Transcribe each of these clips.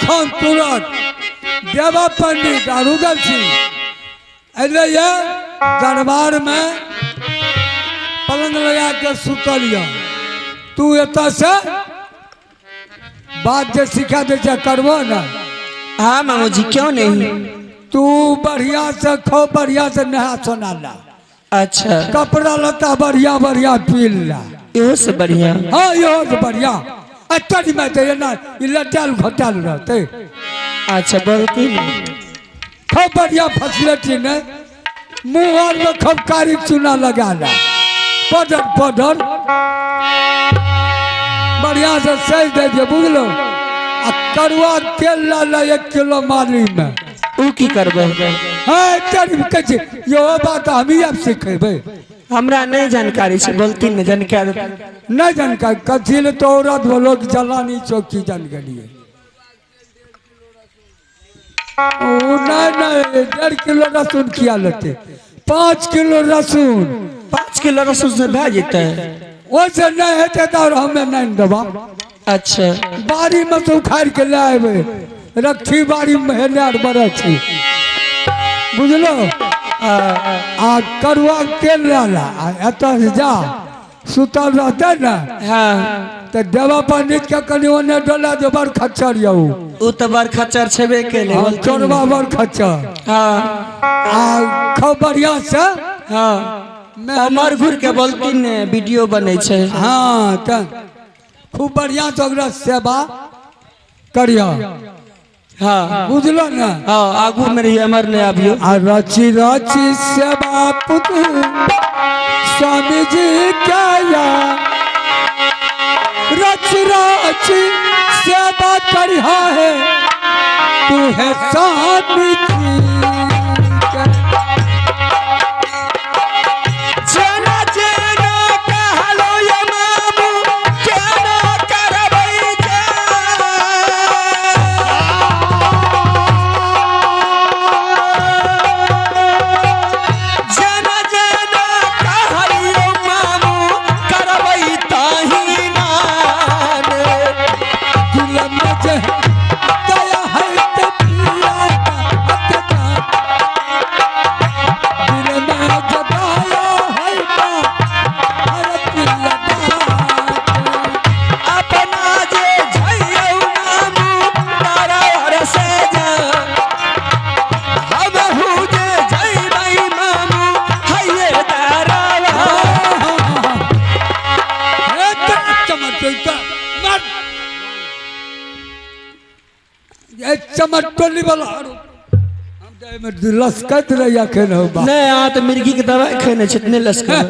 एखन तुरंत देवा पंडित आ रुदल सिंह अयलै ये दरबार में पलंग लगा के सुतल ये। तू एतऽ से बात जे सिखा दे छै करबो ना। हाँ मामू जी क्यों नहीं। तू बढ़िया से खो, बढ़िया से नहा सोना ला। अच्छा। कपड़ा लत्ता बढ़िया बढ़िया पी ला। इहो से बढ़िया। हाँ इहो से बढ़िया। अच्छा में तो ना लटाल घोटाल रहते। अच्छा बोलती खूब बढ़िया फैसिलिटी ने मुँह आर में खूब कारी चूना लगा ला, पडर पडर बढ़िया से सज दे दे बुझलो। आ करुआ तेल ला ला 1 किलो माली में। उ की करबै? हाँ तेरी कहै यो बात हम ही अब सिखेबै। हमरा नहीं जानकारी छै, बोलती नहीं जानकारी। नहीं जानकारी कथी ले तो औरत बोलो कि जलानी चौकी जान गेलिए। ओ नहीं नहीं 1.5 किलो लहसुन किया लेते, 5 किलो लहसुन। 5 किलो लहसुन से भए जेतै? ओइसे नहीं हेतै तऽ हमे नहीं देबा। अच्छा। बाड़ी में से उखाड़ के ले अयबै, रखी बाड़ी में हेले आर बड़े छी बुझलो। आ करुआ तेल ला एतऽ से जा सुतल रहतै ने। हाँ। तऽ देवा पंडित के कनि ओने डोला जे बड़ खच्चर यौ। उ तऽ बड़ खच्चर छेबे केलै। चोरबा बड़ खच्चर। हाँ। आ खूब बढ़िया से। हाँ। अमर घुर के बोलती ने वीडियो बनै छै। हाँ तऽ खूब बढ़िया से ओकरा सेवा करियौ। हाँ बुझलो ना। हाँ आगू में रही अमर ने आबियो। आ रची रची सेवा पुत्र स्वामी जी क्या रच रची सेवा करिहा है तू है स्वामी जी। चमटोली वाला लसकत रही अखन हो। नहीं अहाँ तऽ मुर्गी के दवाई खेने छी नहि लसकत।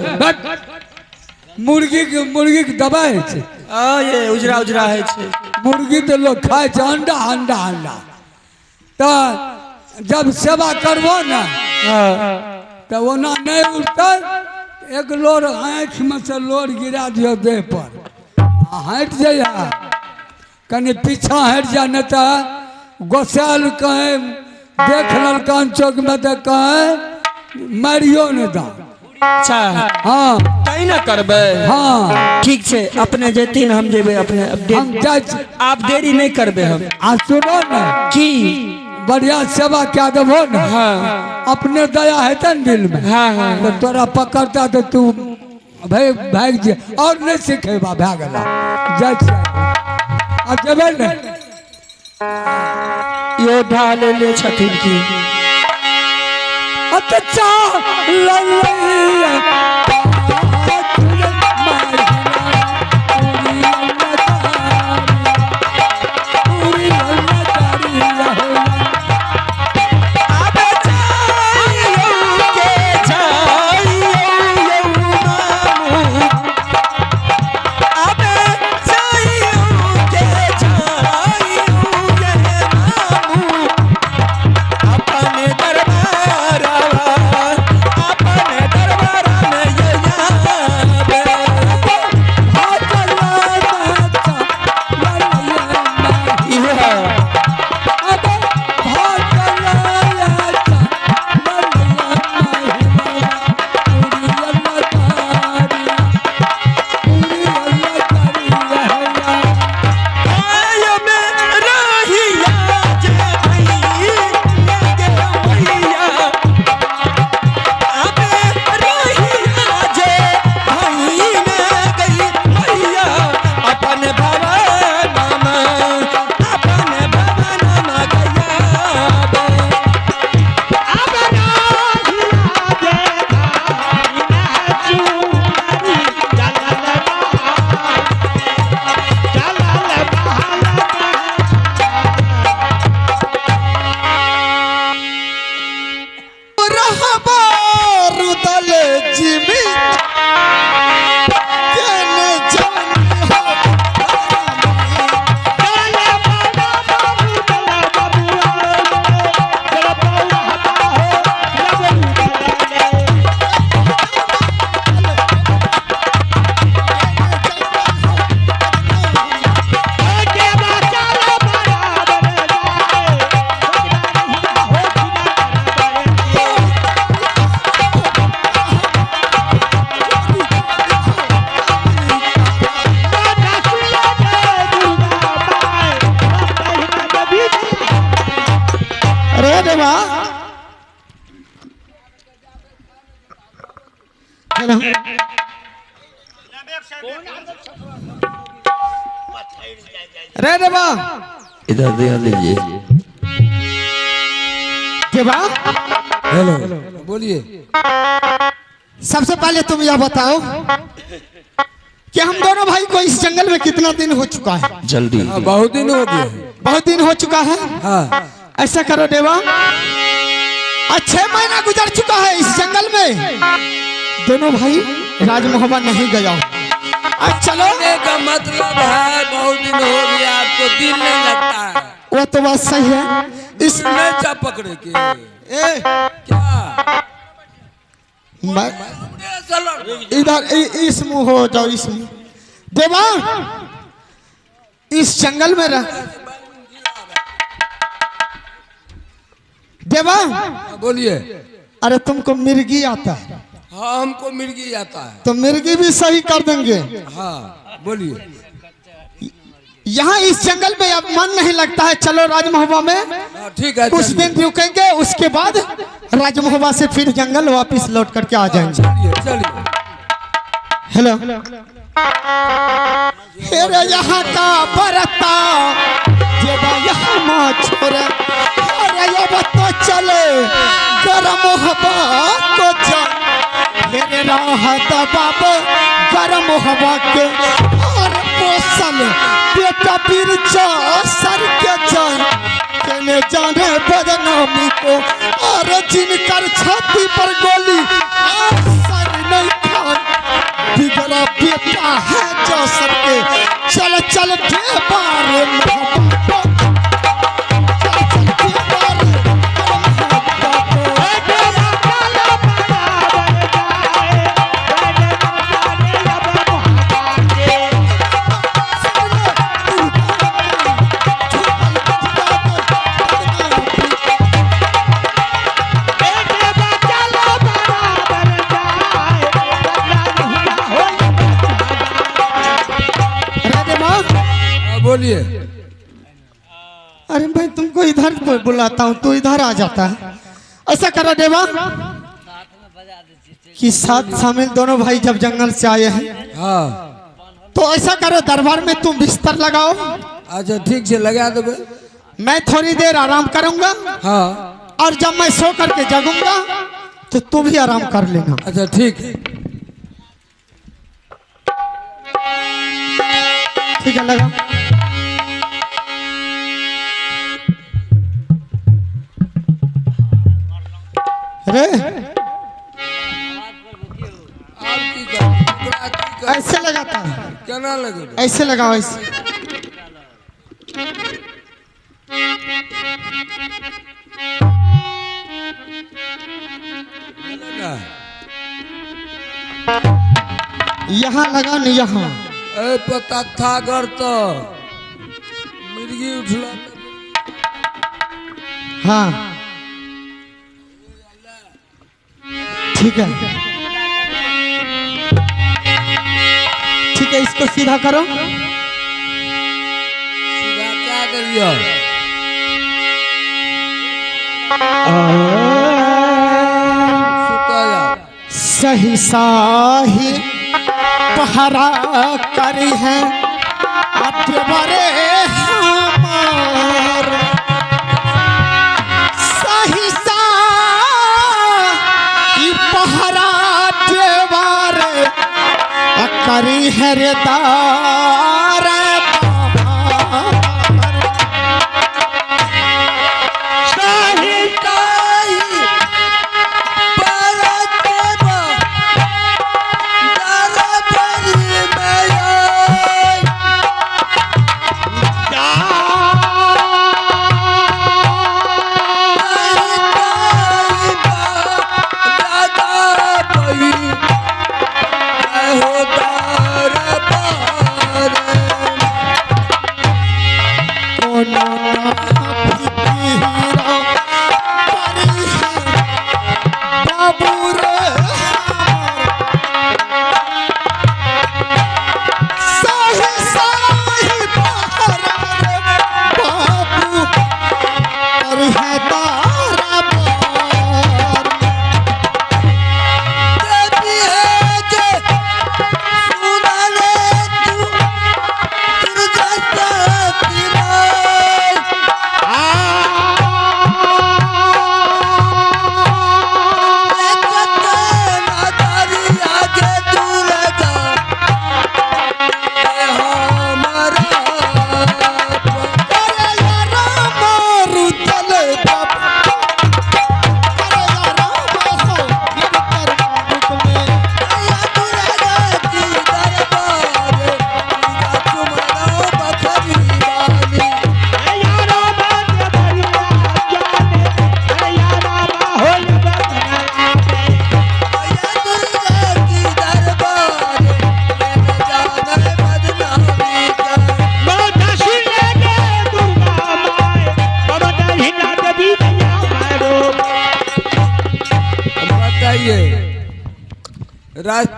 मुर्गी के मुर्गी के दवाई छै। आ ये उजरा उजरा है छै। मुर्गी तऽ लोग खाय छै अंडा अंडा अंडा। तऽ जब सेवा करबो ने तऽ ओना नहीं उठतै, एक लोर आँखि में से लोर गिरा दियौ देह पर आ हटि जइहा, कनि पीछा हटि जा, नहीं तऽ गोसाल कहें देख ललकान चौक में तो कहें मारियो नहीं दा। अच्छा। हाँ तै ना करबै। हाँ ठीक छै, अपने जेथिन हम जेबै अपने। हम जाइ छी। आप देरी नहीं करबै हम। आ सुनो ने की बढ़िया सेवा क्या देबो ने। हाँ। अपने दया हेतै ने दिल में। हाँ हाँ। तो तोरा पकड़ता तो तू भाई भागि जे और नहीं सिखेबा भए गेला। जाइ छी आ जेबै ने। यो ढाल ले छथिन की अच्छा ललैया दरबार देवा। हेलो रे देवा, इधर ध्यान दीजिए। देवा हेलो, बोलिए। सबसे पहले तुम यह बताओ कि हम दोनों भाई को इस जंगल में कितना दिन हो चुका है? जल्दी। हाँ, बहुत दिन हो गया है। बहुत दिन हो चुका है। हाँ। ऐसा करो देवा, 6 महीना गुजर चुका है इस जंगल में, दोनों भाई राजमहल नहीं गया। अब चलो। का मतलब है बहुत दिन हो गया, आपको दिल नहीं लगता है। वो तो बात सही है। इस नहीं पकड़े के ए, क्या इधर इस मुंह हो जाओ, इस मुंह। देवा इस जंगल में रह। देवा बोलिए। अरे तुमको मिर्गी आता है? हाँ, हमको मिर्गी आता है। तो मिर्गी भी सही कर देंगे। हाँ बोलिए। यहाँ इस जंगल में अब मन नहीं लगता है, चलो राजमहवा में। ठीक है, कुछ दिन रुकेंगे, उसके बाद राजमहवा से फिर जंगल वापस लौट करके आ जाएंगे। चलिए चलिए। हेलो हेरे यहाँ का बरता यहाँ माँ छोड़े, अरे तो चले गरम हवा को जा, मेरे राहत बाबा गरम हवा के और पोसल बेटा बिरचा सर के जान केने जाने बदनामी को, और जिनकर छाती पर गोली और सर नहीं खान, बिगड़ा बेटा है जो सर के। चल चल बारे बोलिए। अरे भाई तुमको इधर बुलाता हूँ तू इधर आ जाता है। ऐसा करो देवा कि साथ शामिल दोनों भाई जब जंगल से आए हैं, हाँ, तो ऐसा करो दरबार में तुम बिस्तर लगाओ। अच्छा ठीक से लगा दो, मैं थोड़ी देर आराम करूंगा। हाँ, और जब मैं सो करके जगूंगा तो तू भी आराम कर लेना। अच्छा ठीक है, ठीक है लगा। अरे ऐसे लगाता है क्या ना लगे, ऐसे लगाओ ऐसे। यहाँ लगा नहीं यहाँ। ए पता था घर तो मिर्गी उठला। हाँ ठीक है ठीक है, इसको सीधा करो। सीधा क्या करियो? सही साही पहरा करी है अटबरे हमार, सही साही पहरा देवारे करी है रे दार हो दार।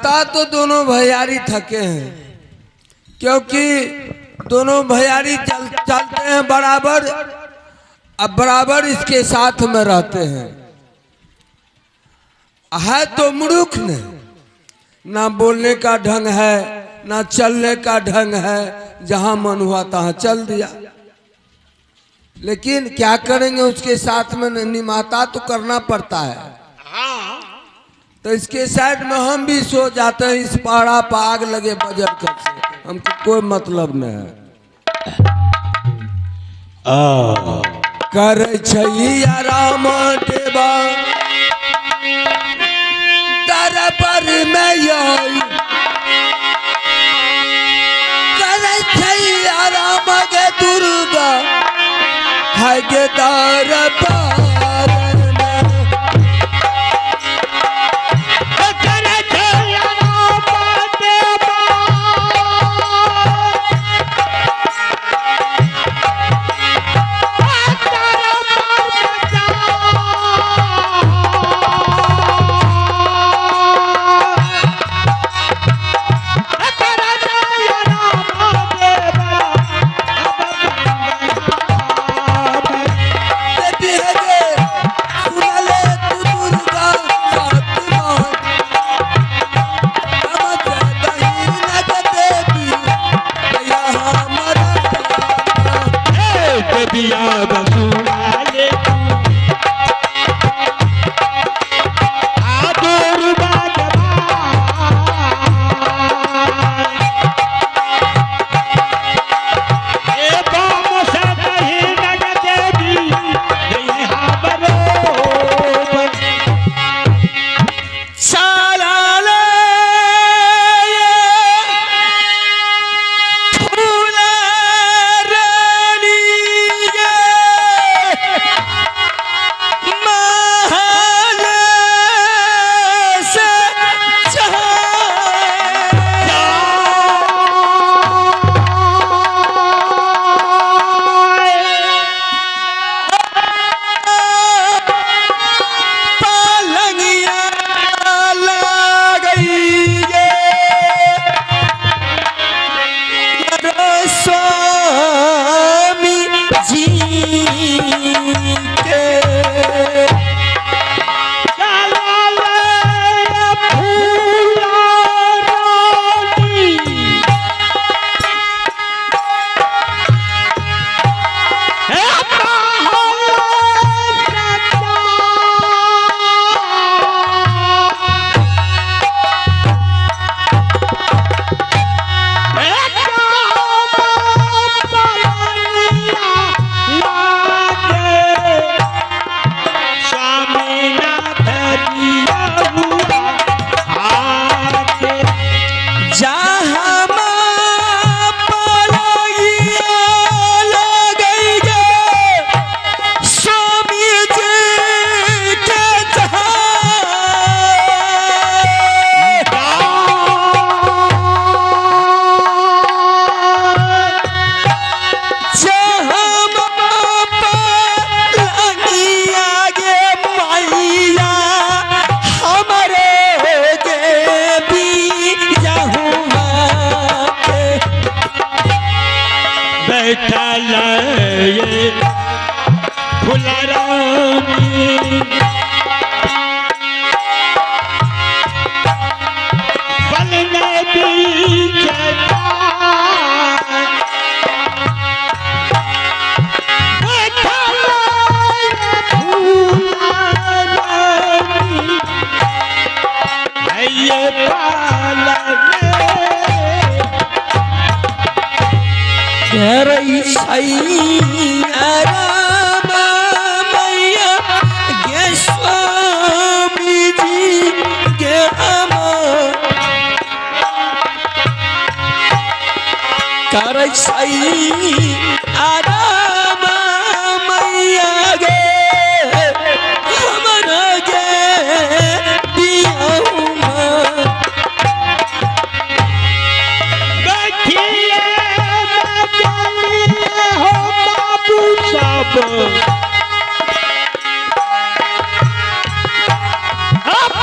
थकता तो दोनों भैयारी थके हैं, क्योंकि दोनों भैयारी चलते हैं बराबर, अब बराबर इसके साथ में रहते हैं। है तो मूर्ख ने, ना बोलने का ढंग है ना चलने का ढंग है, जहां मन हुआ तहां चल दिया। लेकिन क्या करेंगे, उसके साथ में निमाता तो करना पड़ता है। तो इसके साइड में हम भी सो जाते हैं, इस पहाड़ा पर आग लगे बजर कर से हमको कोई मतलब नहीं है। कर छैया राम देवा दरबार में आई, कर छैया राम गे दुर्गा है गे दरबार में। Up,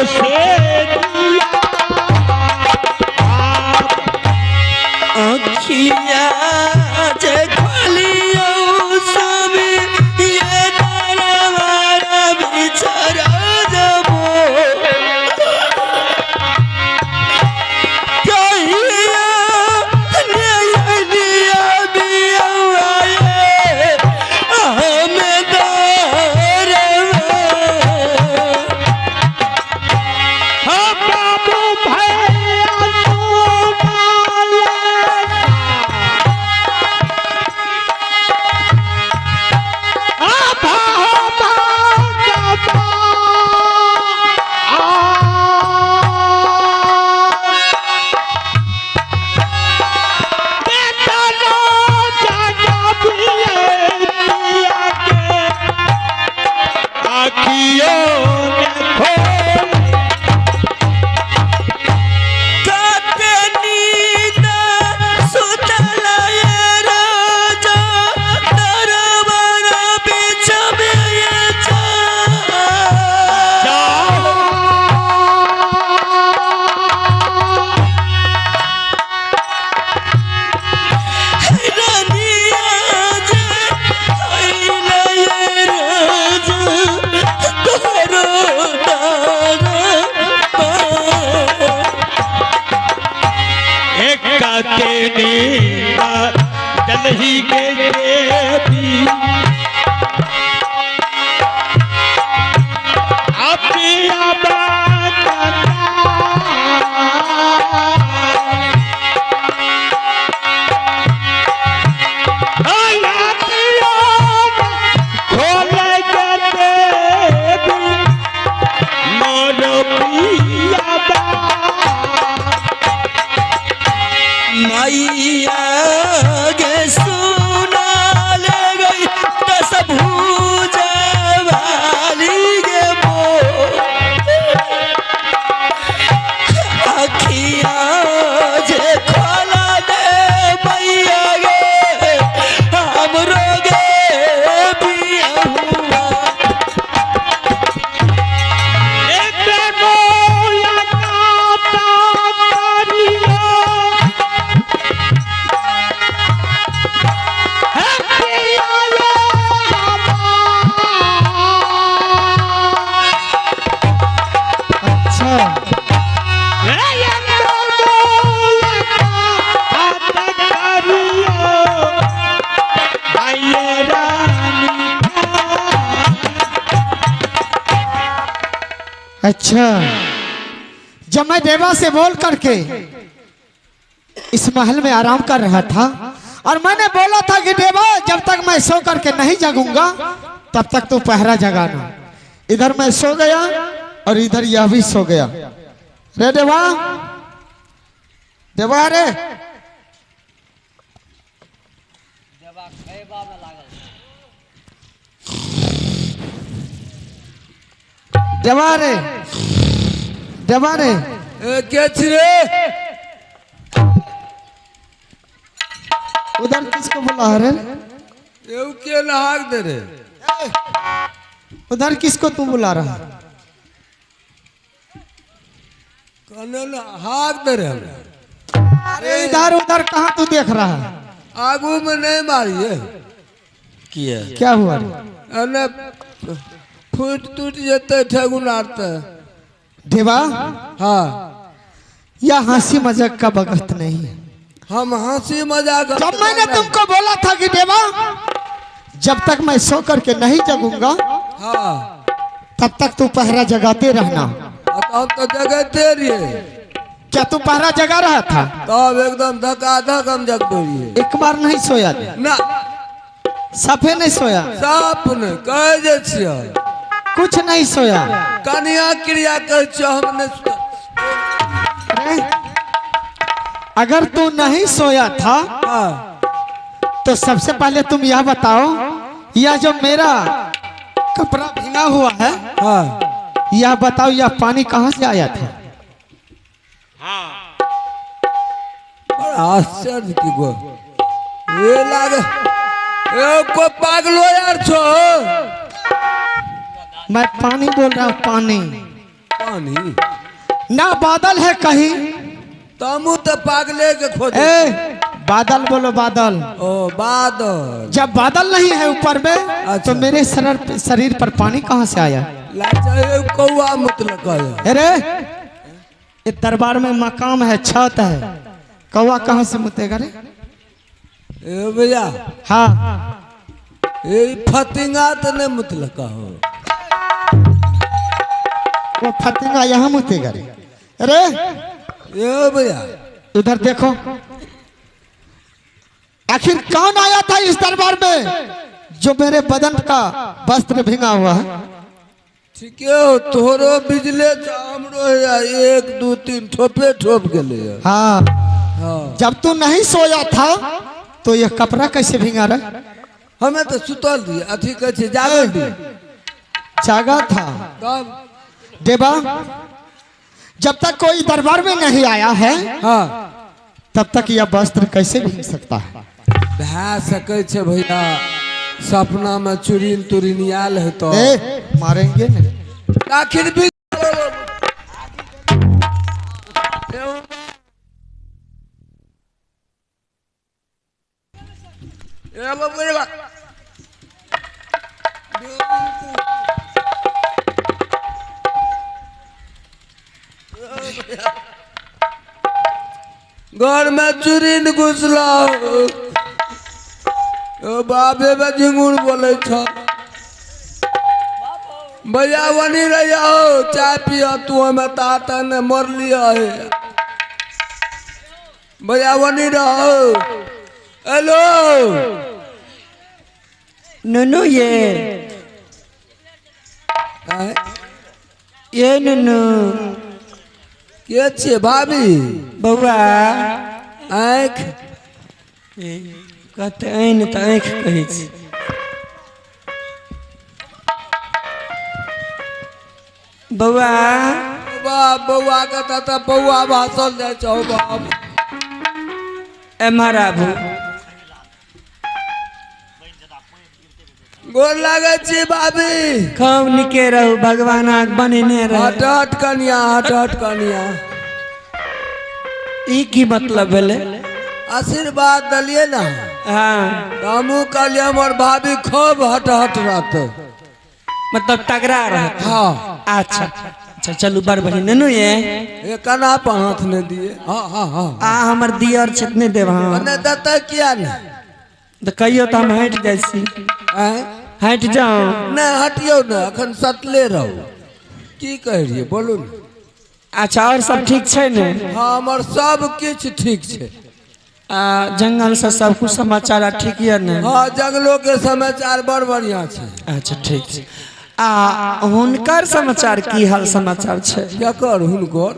से दिया अखिया जे खोलियो सब ये दरबार बिचारा जबो कहिया नहीं बिया हमें बाबू भैया जलही के देवी मैया गे सुना ले गई दस भूजा वाली गे बो अखिया जे खोला दे मैया गे हमरो गे बिया हुआ अच्छा, जब मैं देवा से बोल करके इस महल में आराम कर रहा था और मैंने बोला था कि देवा जब तक मैं सो करके नहीं जगूंगा तब तक तू पहरा जगाना। इधर मैं सो गया और इधर यह भी सो गया। रे देवा, देवा रे, देवा रे, देवा रे, के छी रे? उधर किसको बुला रे? एउ के नहाक दे रे? उधर किसको तू बुला रहा? कने हाक दे रे हमरा। अरे इधर उधर कहाँ तू देख रहा है? आगू में नहीं मारिए। किया क्या हुआ रे? अने फूट टूट जते ठेगुन आरते। देवा, हाँ, यह हंसी मजाक का वक्त नहीं है। हम हंसी मजाक। जब मैंने तुमको बोला था कि देवा जब तक मैं सो करके नहीं जगूंगा, हाँ, तब तक तू पहरा जगाते रहना। हम तो जगाते रहिए। क्या तू पहरा जगा रहा था? तब एकदम धक्का धक हम जगते रहिए। एक बार नहीं सोया ना, सफे नहीं सोया, साफ नहीं कह जे छियै, कुछ नहीं सोया। कन्या क्रिया कर हमने। अगर तू नहीं सोया था तो सबसे पहले तुम यह बताओ, यह जो मेरा कपड़ा भीगा हुआ है, यह बताओ यह पानी कहाँ से आया था? बड़ा आश्चर्य की गो ये लागे ए को पागलो यार छो। मैं पानी बोल रहा हूँ, पानी। पानी ना बादल है कहीं। तमु तो पागले के खोज। ए बादल बोलो बादल। ओ बादल, जब बादल नहीं है ऊपर में। अच्छा। तो मेरे शरीर पर पानी कहाँ से आया? कौआ मतलब। अरे ये दरबार में मकाम है, छत है, कौआ कहाँ से मुतेगा रे? ए भैया। हाँ ये फतिंगा तो नहीं मुतलका हो। वो फतिंगा यहाँ मुतेगा रे? अरे ये भैया इधर देखो, आखिर कौन आया था इस दरबार में जो मेरे बदन का वस्त्र भींगा हुआ है? ठीक है, तोहरो बिजले हमरो 1 2 3 ठोपे ठोप गेले। हाँ। हाँ। जब तू नहीं सोया था तो यह कपड़ा कैसे भींगा रहा? हमें तो सुतल दी अथी कहै छै जागल दी। जागा था तब देवा, जब तक कोई दरबार में नहीं आया है। हाँ। तब तक यह वस्त्र कैसे भींग सकता है? भए सकै छै भैया, सपना में चुरिन तुरिन आयल है तो मारेंगे ने। आखिर भी घर में चुरिन घुसला, बाबे झिंगुर बोले भैया वनी रहिया हो, चाय पिया तू हमें ताता ने मर लिया है। भैया वनी रहो। हेलो नुनू, ये नुनू के छे भाभी? बउआ आँख कहते ऐन त आँख कहै छी। बउआ बउआ के त बउआ भासल जाइ छौ बाप। एम्हर आबू। गोर लागै छी भाभी। खूब निके रहू, भगवान आग बनेने रहे। हट हट कनिया, हट हट कनिया। ई की मतलब भेलै? आशीर्वाद दलिए ना। हाँ। हमहूँ कहलिए हमर भाभी खूब हट हट रहत, मतलब तगड़ा रहत। हाँ। अच्छा अच्छा चलू बड़ बढ़िया। ननू ये कना पर हाथ नहीं दिए। हाँ हाँ हाँ। आ हमर दियर छत नहीं देब। हाँ नहीं देते किया नहीं? तो कहियो तो हम हट जाइ छी। हट जाओ। नहीं हटियो ना, अखन सटले रहो। की कह रहिए बोलू ने। अच्छा और सब ठीक छै ने? हाँ हमर सब किछु ठीक छै। आ जंगल से सब कुछ समाचार ठीक ये ने? हाँ जंगलों के समाचार बड़ बढ़िया छै। अच्छा ठीक छै। आ हुनकर समाचार की हाल समाचार छै? केकर हुनकर?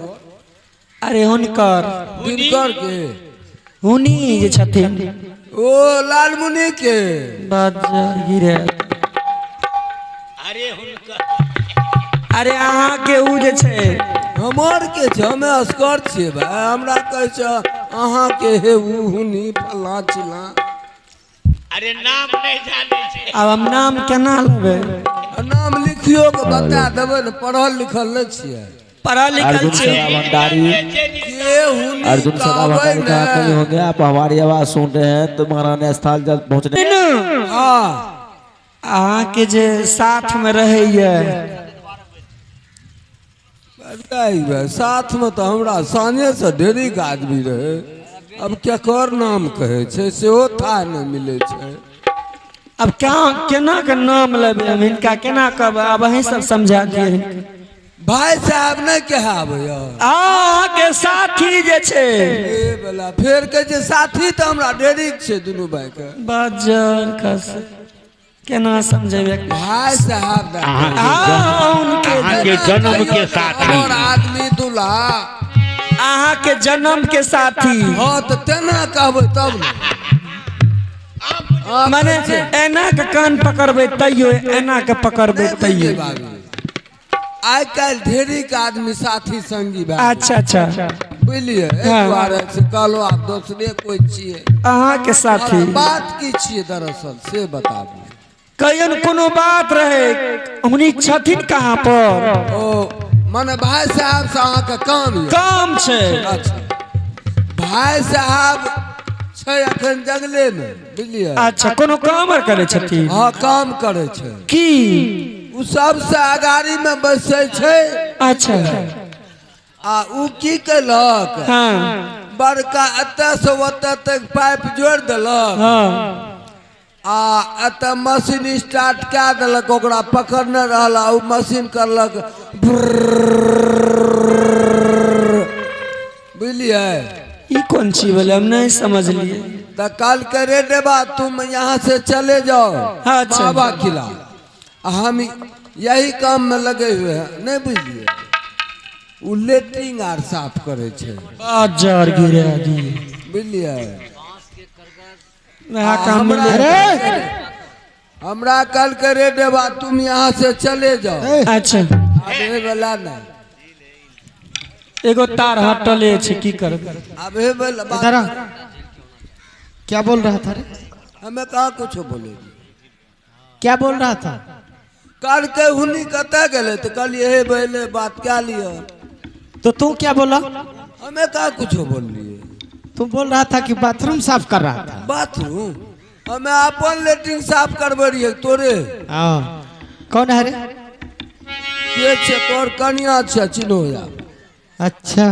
अरे हुनकर दिनकर के हुनी जे छथिन ओ लालमुनि के गिरे। अरे हुनकर, अरे अहाँ के उ जे छै हमर के छै, हमे असगर छियै भाई, हमरा कहै छै अहाँ के हे उ हुनी फलां चिलां। अरे नाम नहीं जानै छै। आब हम नाम केना लेबै? नाम लिखियो के बता देबै ने, पढ़ल लिखल नहीं छियै। पढ़ल लिखल छियै। अर्जुन सदा भंडारी कहाँ कहीं होंगे आप हमारी आवाज सुन रहे हैं तो महारानी स्थल जल्द पहुँचने। हाँ अहाँ के जे साथ में रहैया साथ में तो हमरा साँझे से ढेरिक आदमी रहे, अब केकर नाम कहै छै सेहो था नहीं मिलै छै। अब क्या केना के नाम लेबै हम, हिनका केना कहबै? अब अहीं सब समझा दिए। भाई साहब नहीं कहाबैया अहाँ के साथी जे छै ए बला फेर कहै छै साथी तऽ हमरा ढेरिक छै दुनू भाई के। बाजर खस केना समझेबै भाई साहब? अहाँ के जन्म के साथी और आदमी दूल्हा अहाँ के जन्म के साथी। हाँ तो तेना कहबै तब ने, माने एना के कान पकड़बै तैयो एना के पकड़बै तैयो। आइ काल्हि ढेरिक आदमी साथी संगी भए। अच्छा अच्छा बुझलियै, एहि दुआरे से कहलहुँ आब दोसरे कोइ छियै अहाँ के साथी। बात की छियै दरअसल से बताबू। कहियो न कोनो बात रहे हुनी छथिन कहाँ पर? ओ माने भाई साहब से अहाँके काम यऽ? काम छै। अच्छा, भाई साहब छै अखन जंगले मे, बुझलियै? अच्छा, कोनो काम आर करै छथिन? हाँ, काम करै छै। की? ओ सबसे अगाड़ी में बैसै छै। अच्छा। आ उ की केलक? हाँ। बड़का एतऽ से ओतऽ तक पाइप जोड़ि देलक। हाँ। आ एतऽ मशीन स्टार्ट कए देलक, ओकरा पकड़ने रहल आ ओ मशीन करलक, बुझलियै? ई कोन चीज भेलै, हम नहीं समझलियै। तऽ कल के रे देबा, तुम यहाँ से चले जाओ। अच्छा। बाबा खिला, हम यही काम में लगे हुए हैं। नहीं बुझलियै? ओ लेटरिन आर साफ करै छै। बाजार गिरा दिए। बुझलियै? वएह काम में। हमरा कल के रे देबा, तुम यहाँ से चले जाओ। अच्छा। आबे वाला नहीं। एगो तार हटले छै, की करबै? आबे वाला बात। इधर आ। क्या बोल रहा था रे? हमें कहाँ कुछ बोले। क्या बोल रहा था? कल के हुनी कतऽ गेलै? तऽ कहलियै हे भैले बात कए लिअ। तो तू क्या बोला? हमें कहाँ कुछ बोललिए। तू बोल रहा था कि बाथरूम साफ कर रहा था। बाथरूम? हमें अपन लेट्रिन साफ करबै रहियै तोरे। हाँ, कौन है रे? के छै तोर कनिया छै, चिन्हो जा। अच्छा।